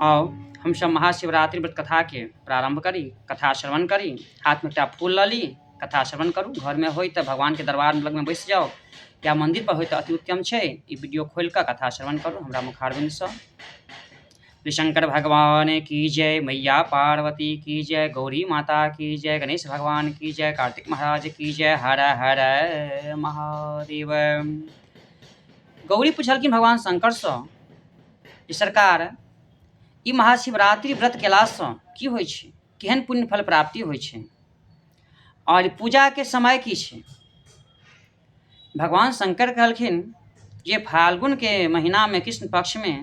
आउ हमसभ महाशिवरात्रि व्रत कथाके प्रारम्भ करी, कथा श्रवण करी। हाथमे एकटा फूल लऽ ली, कथा श्रवण करू। घरमे होय तऽ भगवानके दरबार लगमे बैस जाउ, या मन्दिर पर होय तऽ अति उत्तम छै। ई वीडियो खोलि कऽ कथा श्रवण करू हमरा मुखारविन्दसँ। श्री शंकर भगवान की जय, मैया पार्वती की जय, गौरी माता की जय, गणेश भगवान की जय, कार्तिक महाराज की जय, हर हर महादेव। गौरी पुछलखिन भगवान शंकरसँ जे सरकार, ई महाशिवरात्रि व्रत केलासँ की होइ छै, केहन पुण्य फल प्राप्ति होइ छै आओर पूजाके समय की छै? भगवान शंकर कहलखिन जे फाल्गुनके महीनामे कृष्ण पक्षमे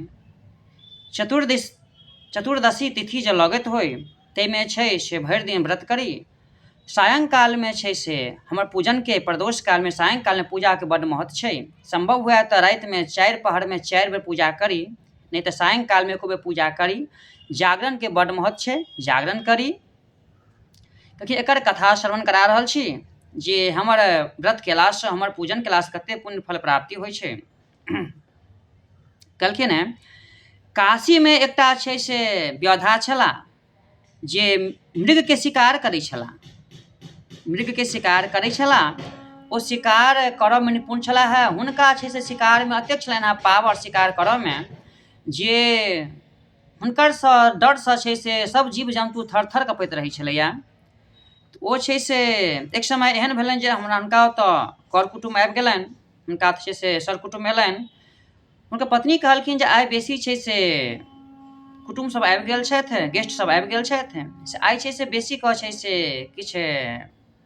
चतुर्दशी तिथि जे लगैत होइ ताहिमे छै से भरि दिन व्रत करी। सायंकालमे छै से हमर पूजनके प्रदोष कालमे सायंकालमे पूजाके बड्ड महत्व छै। सम्भव हुए तऽ रातिमे 4 पहरमे 4 बेर पूजा करी, नहि तऽ सायंकालमे एको बेर पूजा करी। जागरणके बड्ड महत्व छै, जागरण करी। कियाकि एकर कथा श्रवण करा रहल छी जे हमर व्रत केलासँ, हमर पूजन केलासँ कतेक पुण्य फल प्राप्ति होइ छै। कहलखिन हेँ काशीमे एकटा छै से व्योधा छलाह जे मृगके शिकार करै छलाह, मृगके शिकार करै छलाह। ओ शिकार करऽमे निपुण छलाह हे। हुनका छै से शिकारमे एतेक छलनि हेँ पावर शिकार करऽमे जे हुनकरसँ डरसँ छै से सब जीव जन्तु थर थर कँपैत रहै छलैए। ओ छै से एक समय एहन भेलनि जे हमरा हुनका ओतऽ कर कुटुम्ब आबि गेलनि, हुनका छै से सर कुटुम्ब अयलनि। हुनकर पत्नी कहलखिन जे आइ बेसी छै से कुटुम्ब सब आबि गेल छथि, गेस्ट सब आबि गेल छथि, से आइ छै से बेसी कऽ छै से किछु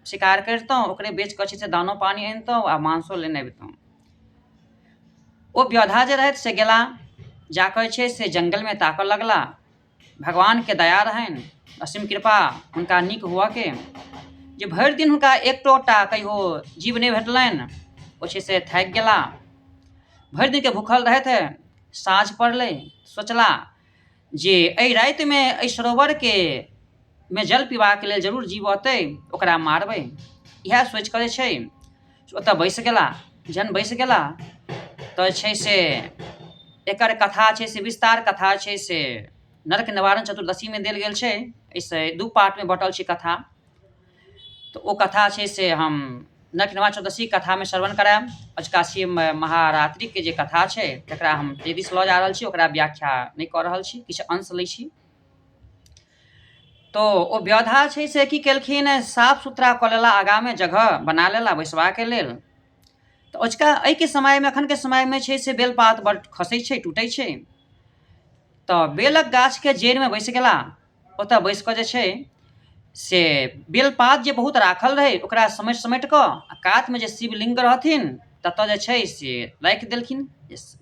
शिकार करितहुँ, ओकरे बेच कऽ छै से दानो पानी अनितहुँ आ मांसो लेने अबितहुँ। ओ व्योधा जे रहथि से गेला, जाकऽ जे छै से जङ्गलमे ताकऽ लगला। भगवानके दया रहनि, असीम कृपा हुनका नीक हुअके जे भरि दिन हुनका एकोटा कहियो जीव नहि भेटलनि। ओ छै से थाकि गेला, भरि दिनके भूखल रहथि। साँझ पड़लै, सोचला जे एहि रातिमे एहि सरोवरके मे जल पीबाक लेल जरूर जीव अतै, ओकरा मारबै। इएह सोचि कऽ जे छै ओतऽ बैस गेला। जहन बैस गेला तऽ छै से एकर कथा छै से विस्तार कथा छै से नरक निवारण चतुर्दशीमे देल गेल छै। एहिसँ 2 पार्टमे बँटल छै कथा। तऽ ओ कथा छै से हम नरक निवारण चतुर्दशी कथामे श्रवण करायब। अजुका शिव महारात्रिके जे कथा छै तकरा हम तेजीसँ लऽ जा रहल छी, ओकरा व्याख्या नहि कऽ रहल छी, किछु अंश लै छी। तो ओ व्योधा छै से की केलखिन, साफ सुथरा कऽ लेला, आगाँमे जगह बना लेला बैसबाके लेल। तऽ ओझका एहिके समयमे, एखनके समयमे छै से बेलपात बड्ड खसै छै, टूटै छै। तऽ बेलक गाछके जड़िमे बैस गेला। ओतऽ बैस कऽ जे छै से बेलपात जे बहुत राखल रहै ओकरा समेटि समेटि कऽ आ कातमे जे शिवलिंग रहथिन ततऽ जे छै से राखि देलखिन।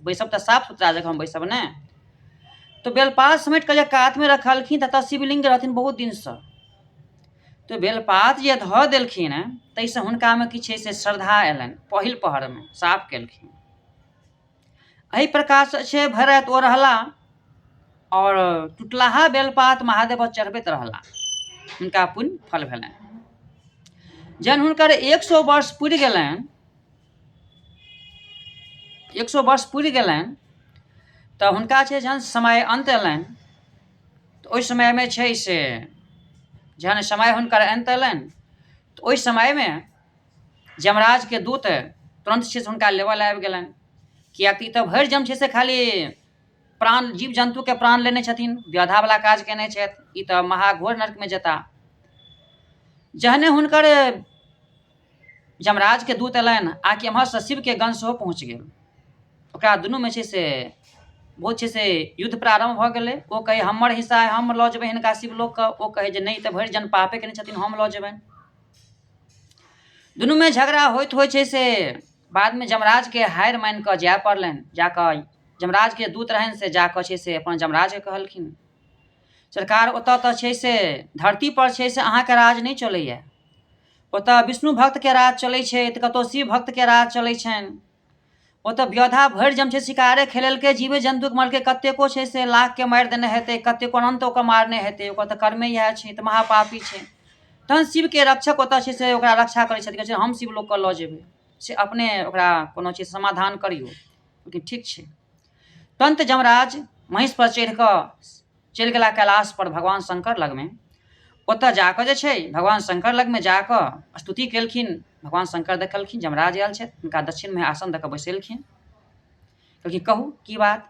बैसब तऽ साफ सुथरा जगहमे बैसब ने। तऽ बेलपात समेटि कऽ जे कातमे रखलखिन ततऽ शिवलिंग रहथिन बहुत दिनसँ। तऽ बेलपात जे धऽ देलखिन ताहिसँ हुनकामे की छै से श्रद्धा अयलनि। पहिल पहरमे साफ केलखिन। एहि प्रकारसँ छै भरि राति ओ रहला आओर टुटलाहा बेलपात महादेवपर चढ़बैत रहला। हुनका पुण्य फल भेलनि। जहन हुनकर 100 वर्ष पुरि गेलनि, 100 वर्ष पुरि गेलनि तऽ हुनका छै जहन समय अन्त अयलनि तऽ ओहि समयमे छै से जहन समय हुनकर अन्त अयलनि तऽ ओहि समयमे यमराजके दूत तुरन्त छै से हुनका लेबऽ लए आबि गेलनि। किएकि ई तऽ भरि जन्म छै से खाली प्राण जीव जन्तुके प्राण लेने छथिन, व्योधावला काज केने छथि, ई तऽ महाघोर नरकमे जेता। जहने हुनकर यमराजके दूत अयलनि आ कि एम्हरसँ शिवके गण सेहो पहुँच गेल, ओकरा दुनूमे छै से बहुत छै से युद्ध प्रारम्भ भऽ गेलै। ओ कहै हमर हिस्सा हम लऽ जेबै हिनका शिवलोकके, ओ कहै जे नहि, ई तऽ भरि जन्म पापे केने छथिन, हम लऽ जेबनि। दुनूमे झगड़ा होइत होइत छै से बादमे यमराजके हारि मानि कऽ जाय पड़लनि। जा कऽ यमराजके दूत रहनि से जा कऽ छै से अपन यमराजके कहलखिन, सरकार ओतऽ तऽ छै से धरतीपर छै से अहाँके राज नहि चलैए, ओतऽ विष्णु भक्तके राज चलै छै तऽ कतहु शिव भक्तके राज चलै छनि। ओतऽ व्योधा भरि जम छै शिकारे खेलेलकै, जीवे जन्तुके मारलकै, कतेको छै से लाखके मारि देने हेतै, कतेको अनन्तोके मारने हेतै, ओकर तऽ कर्मे इएह छै, तऽ महापापी छै। तहन शिवके रक्षक ओतऽ छै से ओकरा रक्षा करै छथिन, कहै छै हम शिव लोकके लऽ जेबै, से अपने ओकरा कोनो चीज समाधान करियौ। लेकिन ठीक छै। तुरन्त यमराज महीँसपर चढ़ि कऽ चलि गेला कैलाश पर भगवान शंकर लगमे। ओतऽ जाकऽ जे छै भगवान शंकर लगमे जाकऽ स्तुति केलखिन। भगवान शंकर देखलखिन यमराज आयल छथि, हुनका दक्षिणमे आसन दऽ कऽ बैसेलखिन। कहलखिन कहू की बात।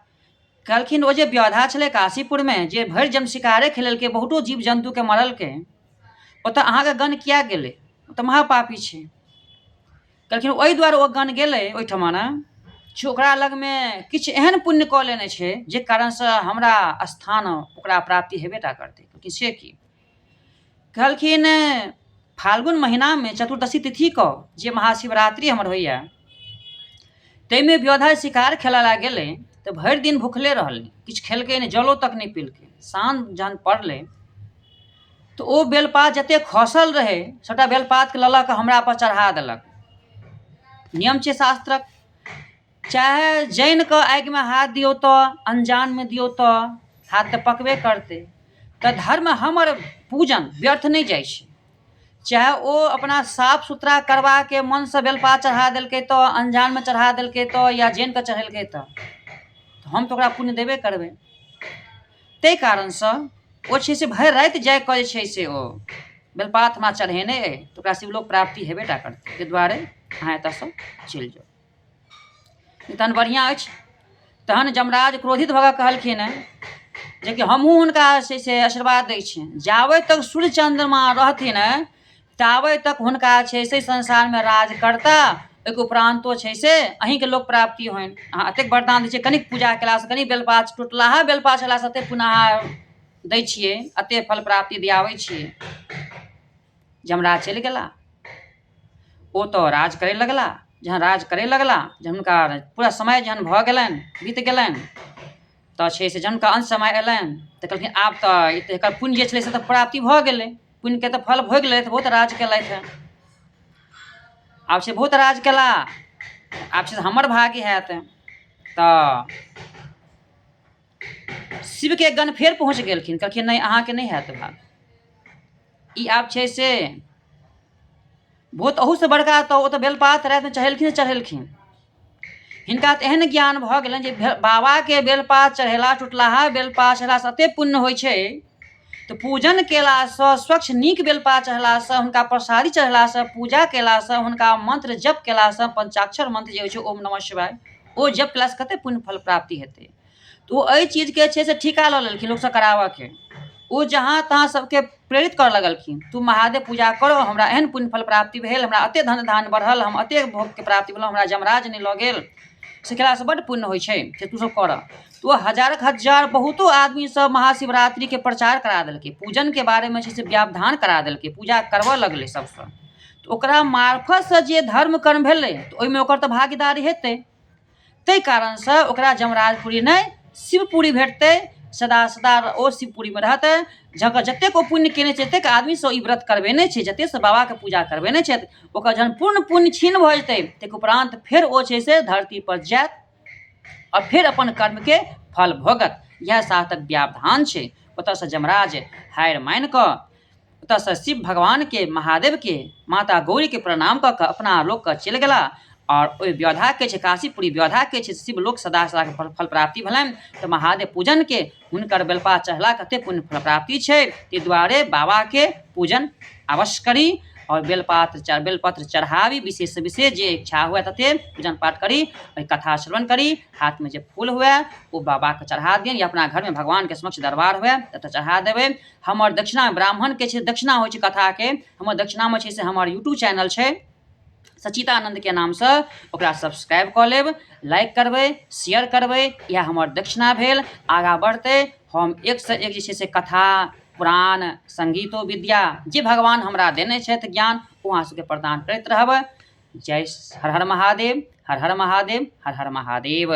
कहलखिन ओ जे व्योधा छलै काशीपुरमे जे भरि जन्म शिकारे खेलेलकै, बहुतो जीव जन्तुके मारलकै, ओतऽ अहाँके गण किया गेलै? ओ तऽ महापापी छै। कहलखिन ओहि दुआरे ओ गण गेलै ओहिठमा ने से ओकरा लगमे किछु एहन पुण्य कऽ लेने छै जे कारणसँ हमरा स्थान ओकरा प्राप्ति हेबे टा करतै। कहलखिन से की? कहलखिन फाल्गुन महिनामे चतुर्दशी तिथिके जे महाशिवरात्रि हमर होइए ताहिमे व्योधा शिकार खेलऽ लए गेलै तऽ भरि दिन भुखले रहलै, किछु खेलकै नहि, जलो तक नहि पीलकै। साँझ जहन पड़लै तऽ ओ बेलपात जतेक खसल रहै सभटा बेलपातके लऽ लऽ कऽ हमरापर चढ़ा देलक। नियम छै शास्त्रक, चाहे जानि कऽ आगिमे हाथ दियौ तऽ अनजानमे दियौ तऽ हाथ तऽ पकबे करतै। तऽ धर्म हमर पूजन व्यर्थ नहि जाइ छै। चाहे ओ अपना साफ सुथरा करबाके मनसँ बेलपात चढ़ा देलकै तऽ अनजानमे चढ़ा देलकै तऽ या जानि कऽ चढ़ेलकै तऽ हम तऽ ओकरा पुण्य देबे करबै। ताहि कारणसँ ओ छै से भरि राति जागि कऽ जे छै से ओ बेलपात हमरा चढ़ेने अइ तऽ ओकरा शिवलोक प्राप्ति हेबे टा करतै। ताहि दुआरे अहाँ एतयसँ चलि जाउ। तहन बढ़िआँ अछि। तहन यमराज क्रोधित भऽ कऽ कहलखिन हेँ जेकि हमहूँ हुनका छै से आशीर्वाद दै छियनि, जाबे तक सूर्य चन्द्रमा रहथिन ताबे तक हुनका छै से संसारमे राज करता, ओहिके उपरान्तो छै से अहीँके लोक प्राप्ति होइन। अहाँ एतेक वरदान दै छियै, कनिक पूजा कयलासँ, कनि बेलपात टुटलाहा बेलपात चढ़ेलासँ एतेक पुण्य अहाँ दै छियै, एतेक फल प्राप्ति दियाबै छियै। यमराज चलि गेला, ओ तऽ राज करय लगला। जहन राज करय लगला, जहन हुनका पूरा समय जहन भऽ गेलनि, बीत गेलनि, तऽ छै से जहन हुनका अन्त समय अयलनि तऽ कहलखिन आब तऽ ई तऽ एकर पुण्य जे छलै से तऽ प्राप्ति भऽ गेलै, पुण्यके तऽ फल भोगि लेलथि, बहुत राज केलथि हेँ, आब से बहुत राज केला, आब छै से हमर भाग्य हैत। तऽ शिवके गण फेर पहुँच गेलखिन, कहलखिन नहि अहाँके नहि हैत भाग, ई आब छै से बहुत अहूसँ बड़का। तऽ ओ तऽ बेलपात रातिमे चढ़ेलखिन चढ़ेलखिन, हिनका तऽ एहन ज्ञान भऽ गेलनि जे बाबाके बेलपात चढ़ेला, टुटलाहा बेलपात चढ़ेलासँ एतेक पुण्य होइ छै, तऽ पूजन कयलासँ, स्वच्छ नीक बेलपात चढ़ेलासँ, हुनका प्रसादी चढ़ेलासँ, पूजा कयलासँ, हुनका मन्त्र जप कयलासँ, पञ्चाक्षर मन्त्र जे होइ छै ओम नमः शिवाय, ओ जप कयलासँ कतेक पुण्य फल प्राप्ति हेतै। तऽ ओ एहि चीजके छै से ठीका लऽ लेलखिन लोकसँ कराबऽके। ओ जहाँ तहाँ सबके प्रेरित करऽ लगलखिन, तू महादेव पूजा कर, हमरा एहन पुण्य फल प्राप्ति भेल, हमरा एतेक धन धान्य बढ़ल, हम एतेक भोगके प्राप्ति भेल, हमरा यमराज नहि लऽ गेल, से कयलासँ बड्ड पुण्य होइ छै, से तू सब करऽ। तऽ ओ हजारक हजार बहुतो आदमी सब महाशिवरात्रिके प्रचार करा देलकै, पूजनके बारेमे छै से व्यावधान करा देलकै, पूजा करबऽ लगलै सबसँ। तऽ ओकरा मार्फतसँ जे धर्म कर्म भेलै तऽ ओहिमे ओकर तऽ भागीदारी हेतै। ताहि कारणसँ ओकरा यमराजपुरी नहि शिवपुरी भेटतै, सदा सदा ओ शिवपुरीमे रहतै। जकर जतेक ओ पुण्य कयने छै, जतेक आदमीसँ ई व्रत करबेने छै, जतेकसँ बाबाके पूजा करबेने छथि, ओकर जहन पूर्ण पुण्य क्षीण भऽ जेतै ताहिके उपरान्त फेर ओ छै से धरतीपर जायत आओर फेर अपन कर्मके फल भोगत। इएह सार्थक व्यावधान छै। ओतयसँ यमराज हारि मानि कऽ ओतयसँ शिव भगवानके, महादेवके, माता गौरीके प्रणाम कऽ कऽ अपना लोकके चलि गेला। आओर ओहि व्योधाके छै काशीपुरी व्योधाके छै शिवलोक सदा सदाके फल प्राप्ति भेलनि। तऽ महादेव पूजनके हुनकर बेलपा चढ़ला कतेक पुण्य फल प्राप्ति छै। ताहि दुआरे बाबाके पूजन अवश्य करी आओर बेलपात्र बेलपत्र चढ़ाबी, विशेषसँ विशेष जे इच्छा हुए ततेक पूजन पाठ करी, ओहि कथा श्रवण करी। हाथमे जे फूल हुए ओ बाबाके चढ़ा दियनि या अपना घरमे भगवानके समक्ष दरबार हुए ततऽ चढ़ा देबै। हमर दक्षिणा ब्राह्मणके छै, दक्षिणा होइ छै कथाके। हमर दक्षिणामे छै से हमर यूट्यूब चैनल छै सचितानन्दके नामसँ, ओकरा सब्सक्राइब कऽ लेब, लाइक करबै, शेयर करबै, इएह हमर दक्षिणा भेल। आगाँ बढ़तै, हम एकसँ एक जे छै से कथा पुराण सङ्गीतो विद्या जे भगवान हमरा देने छथि ज्ञान, ओ अहाँ सबके प्रदान करैत रहब। जय हर हर महादेव, हर हर महादेव, हर हर महादेव।